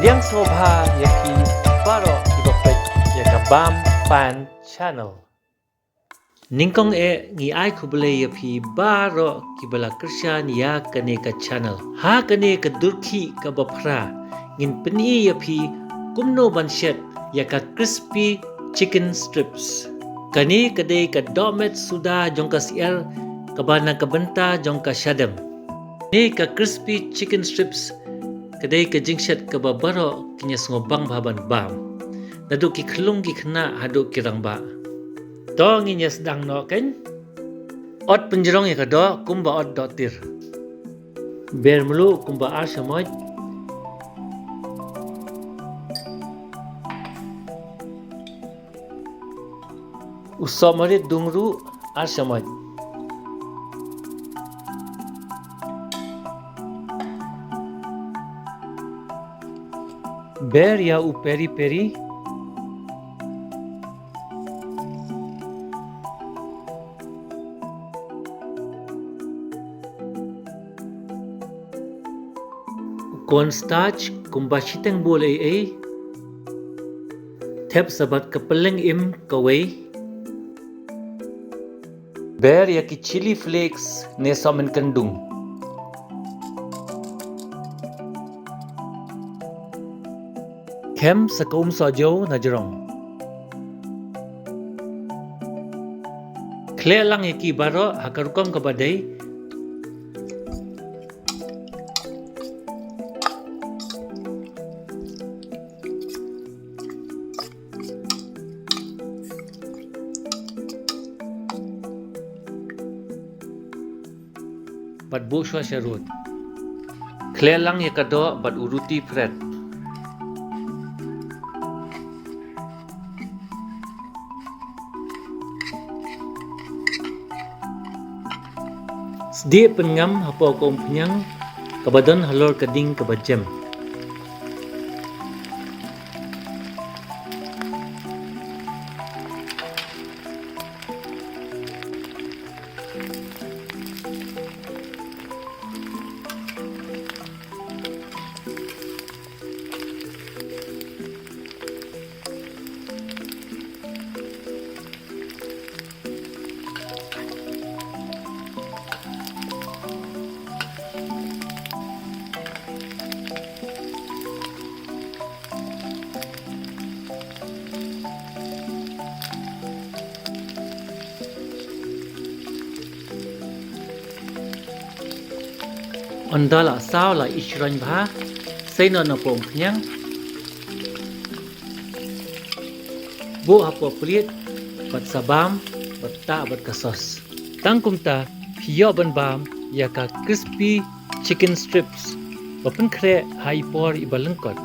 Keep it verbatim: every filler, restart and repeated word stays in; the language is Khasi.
Pdiang sngewbha ïa phi baroh kiba peit ïa ka Bam Fan Channel. Nyngkong eh ngi ai khublei ïa phi baroh kiba la kyrshan ïa kane ka channel. Ha kane ka durkhih kaba phra ngin pyni ïa phi kumno ban shet ïa ka crispy chicken strips. Kane ka dei ka dohmet suda jong ka syiar kaba na ka bynta jong ka shadem. Kane ka crispy chicken strips ka dei ka jingshet kaba baroh kin ïa sngewbang bha ban bam. Naduh ki khyllung ki khynnah haduh ki rangbah. To ngin ïa sdang noh kein. Ot pynjrong ïa ka doh kumba ot doh tir. Ber mluh kumba ar shamoit. U sohmarit dung ruh ar shamoit. Ber ïa u peri peri. U cornstarch kumba shiteng bul ei ei. Thep sa bad ka pylleng im kawei. Ber ïa ki chilli flakes ne sohmynken dung. Khem sa ka um sohjew na jrong. Khleh lang ïa ki baroh ha ka rukom kaba dei. Bad buh shuwa sharud. Khleh lang ïa ka doh bad u ruti phret. Sdieh pynngam hapoh ka umphniang kaba don halor ka ding kaba jem. Ynda la saw la i shrong bha, sei noh na ka umphniang. Buh hapoh plied bad sa bam bad tah bad ka sauce. Tang kumta phi ïoh ban bam ïa ka crispy chicken strips ba pynkhreh ha i por iba lyngkot.